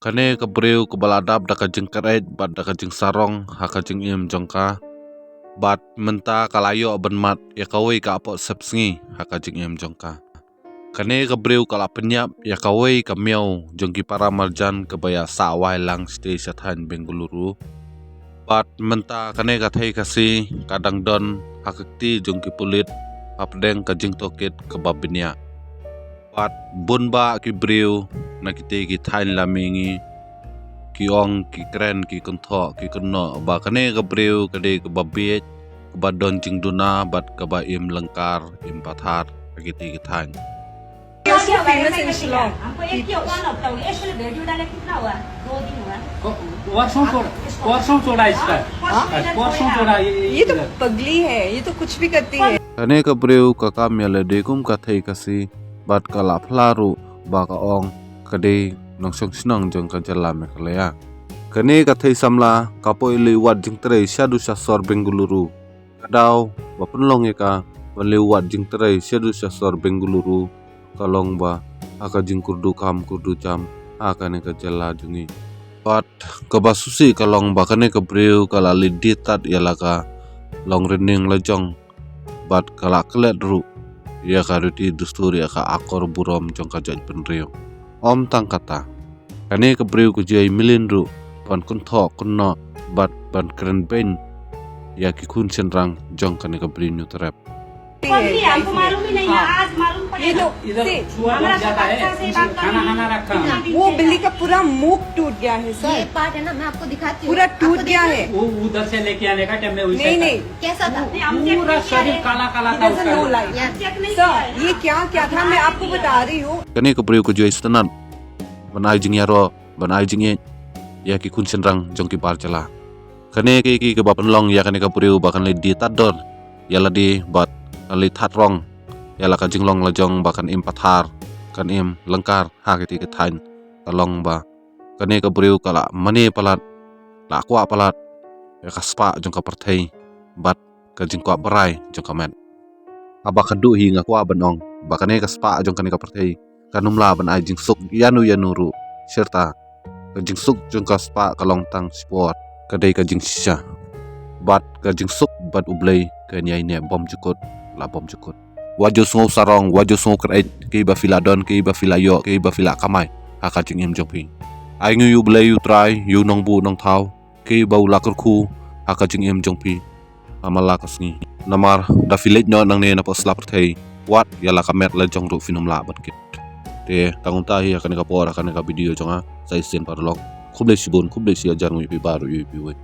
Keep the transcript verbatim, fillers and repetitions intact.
Kane ka briew kaba la dap da ka jingkyreit bad da ka jingsarong ha ka jingim jong ka, bad mynta ka la ïoh ban mad ïa kawei ka apot sepsngi ha ka jingim jong ka. Kane ka briew ka la pynïap ïa kawei ka miaw jong ki para marjan kaba ïa sah wai lang shatei sha thaiñ Bengaluru. Bad mynta kane ka thei Khasi ka dang don ha ka kti jong ki pulit hapdeng ka jingtohkit kaba bniah. Bad bun bah ki briew na kitei ki thaiñ la mihngi ki ong, ki kren, ki kynthoh, ki kynnoh ba kane ka briew ka dei kaba bieit, kaba don jingduna bad kaba im lyngkar, im pathar ha kitei ki thaiñ. ये उसका फेमस है शिलोंग। हमको एक ही वन हफ्ता हो गया, इसलिए वीडियो डाले कितना हुआ? दो दिन हुआ। को-, परसों छोड़ा, परसों छोड़ा इसका। हाँ? परसों छोड़ा ये, ये तो इधर। पगली है, ये तो कुछ भी करती है। Kane ka briew ka kam ïa lade kum ka thei Khasi bad ka la phla ruh ba ka ong ka dei nongshong shnong jong ka jylla Meghalaya. Kane ka thei samla ka poi leit wad jingtrei shaduh sha sor Bengaluru. Ka daw ba pynlong ïa ka ban leit wad jingtrei shaduh sha sor Bengaluru ka long ba ha ka jingkyrduh kam kyrduh jam ha kane ka jylla jong ngi. Bad kaba sngewsih ka long ba kane ka briew ka la leit die tad ïa la ka longrynïeng lajong bad ka la klet ruh ïa ka riti dustur, ïa ka akor burom jong ka jaitbynriew. Ym tang kata, kane ka briew ka ju ai mlien ruh ban kynthoh kynnoh bad ban kren beiñ ïa ki khun shynrang jong kane ka Bri Hynñiewtrep. कौन भी हमको मालूम ही नहीं है, आज मालूम पड़ा। ये लो, इधर see, छुआ बहुत ज्यादा है। खाना, खाना रखा है। वो बिल्ली का पूरा मुख टूट गया है, सर। ये पार्ट है ना, मैं आपको दिखाती हूँ। पूरा टूट गया है। वो उधर से लेके आने का टाइम में वैसा नहीं, था। नहीं। कैसा था? वो पूरा शरीर काला काला था उसका। He doesn't know life। Sir, ये क्या क्या था, मैं आपको बता रही हूँ। Kane ka briew ka ju ai sngewtynnat ban ai jingïaroh, ban ai jingïeit ïa ki khun shynrang jong ki bar jylla. Kane ka dei kaba pynlong ïa kane ka briew ba kan leit die tad ïa lade bad kan leit thad rong ïa la ka jinglong lajong ba kan im pathar, kan im lyngkar ha kitei ki thaiñ. Ka long ba kane ka briew ka la mane palat, la kwah palat ïa ka spah jong ka pyrthei bad ka jingkwah brai jong ka met. Haba khatduh hi nga kwah ban ong ba kane ka spah jong kane ka pyrthei kan ym lah ban ai jingsuk ïano ïano ruh. Shisha ka jingsuk jong ka spah ka long tang shipor, ka dei ka jingshisha. Bad ka jingsuk bad U Blei kan ïai neh bymjukut la bymjukut. Wat ju sngew sarong, wat ju sngew kyreit, kiei ba phi la don, kiei ba phi la ïoh, kiei ba phi la kamai ha ka jingim jong phi. Ai ngi ïa U Blei, ïa U Trai, ïa U Nongbuh Nongthaw, kiei ba u la kyrkhu ha ka jingim jong phi ha man la ka sngi. Namar da phi leit noh nangne na pdeng sla pyrthei, wat ïa la ka met lajong ruh phin ym lah ban kit. Te tang kumta hi ha kane ka por, ha kane ka video jong nga. Sa shisien paralok, khublei shibun, khublei shihajar nguh ïa phi baroh, ïa phi wei.